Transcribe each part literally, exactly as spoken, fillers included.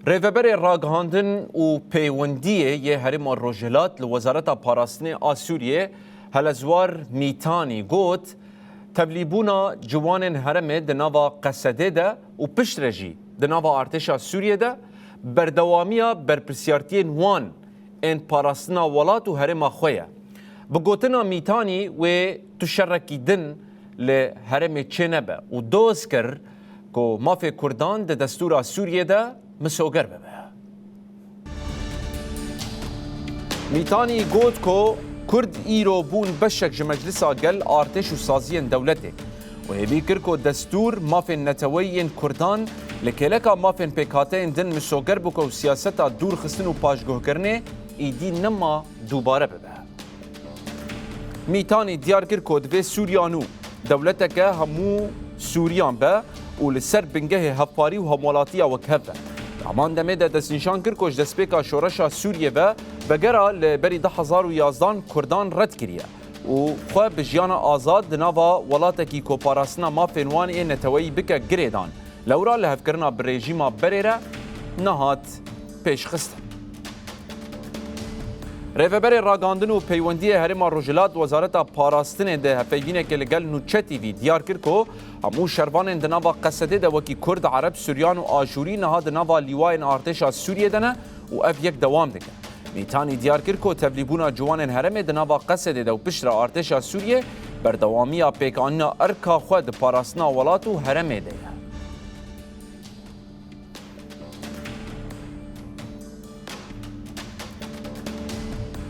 Rêveberê Ragihandin û Pêwendiyê yê Herêma Rojhilat li Wezareta Parastinê a Sûriyê Helezwar Mîtanî got, tevlîbûna ciwanên herêmê di nava Qesedê de û piştre jî di nava artêşa Sûriyê de berdewamiya berpirsiyartiyên wan ên parastina welat û herêma xwe ye. Bi gotina Mîtanî, wê tu şerekî din li herêmê çênebe û doz kir ku mafê Kurdan di destûra Sûriyê de misoger bibe. Mîtanî got ku Kurd îro bûn beşek ji meclisa gel, artêş û saziyên dewletê û hêvî kir ku destûr mafên neteweyî yên Kurdan li kêleka mafên pêkhateyên din misoger bike û siyaseta dûrxistin û paşguhkirinê îdî nema dubare bibe. Mîtanî diyar kir ku divê Sûriya nû dewleteke hemû Sûriyan be û li ser bingehê hevparî û hemwelatiya wekhev be. Di heman demê de destnîşan kir ku ji destpêka şoreşa Sûriyê ve vegera li berî du hezar û yazdan Kurdan red kiriye û xwe bi jiyana azad di nava welatekî ku parastina mafên wan ê neteweyî bike girêdan. Lewra lihevkirina bi rejîma berê re nehat pêşxistin. Rêveberê Ragandin û Peywendiyê Herêma Rojhilat Wezareta Parastinê di hevpeyvînekê li gel Nûçe T V diyar kir ku hemû şervanên di nava Qesedê de wekî Kurd, Ereb, Suryan û Aşûrî niha di nava lîwayên artêşa Sûriyê de ne û ev yek dewam dike. Mîtanî diyar kir ku tevlîbûna ciwanên herêmê di nava Qesedê de û piştre artêşa Sûriyê berdewamiya pêkanîna erka xwe di parastina welat û herêmê de ye.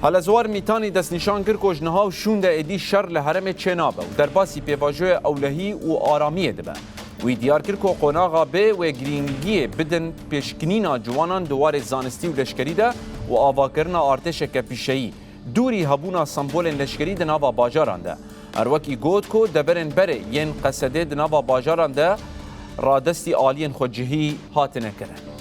Helezwar Mîtanî destnîşan kir ku ji niha û şûnde êdî şer li herêmê çênabe û derbasî pêvajoya ewlehî û aramiyê dibe. Wî diyar kir ku qonaxa bê wê girîngiyê bidin pêşkinîna ciwanan di warê zanistî û leşkerî de û avakirina artêşeke pîşeyî, dûrî hebûna sembolên leşkerî di nava bajaran de. Her wekî got ku deverên berê yên Qesedê di nava bajaran de radestî aliyên xwecihî hatine kirin.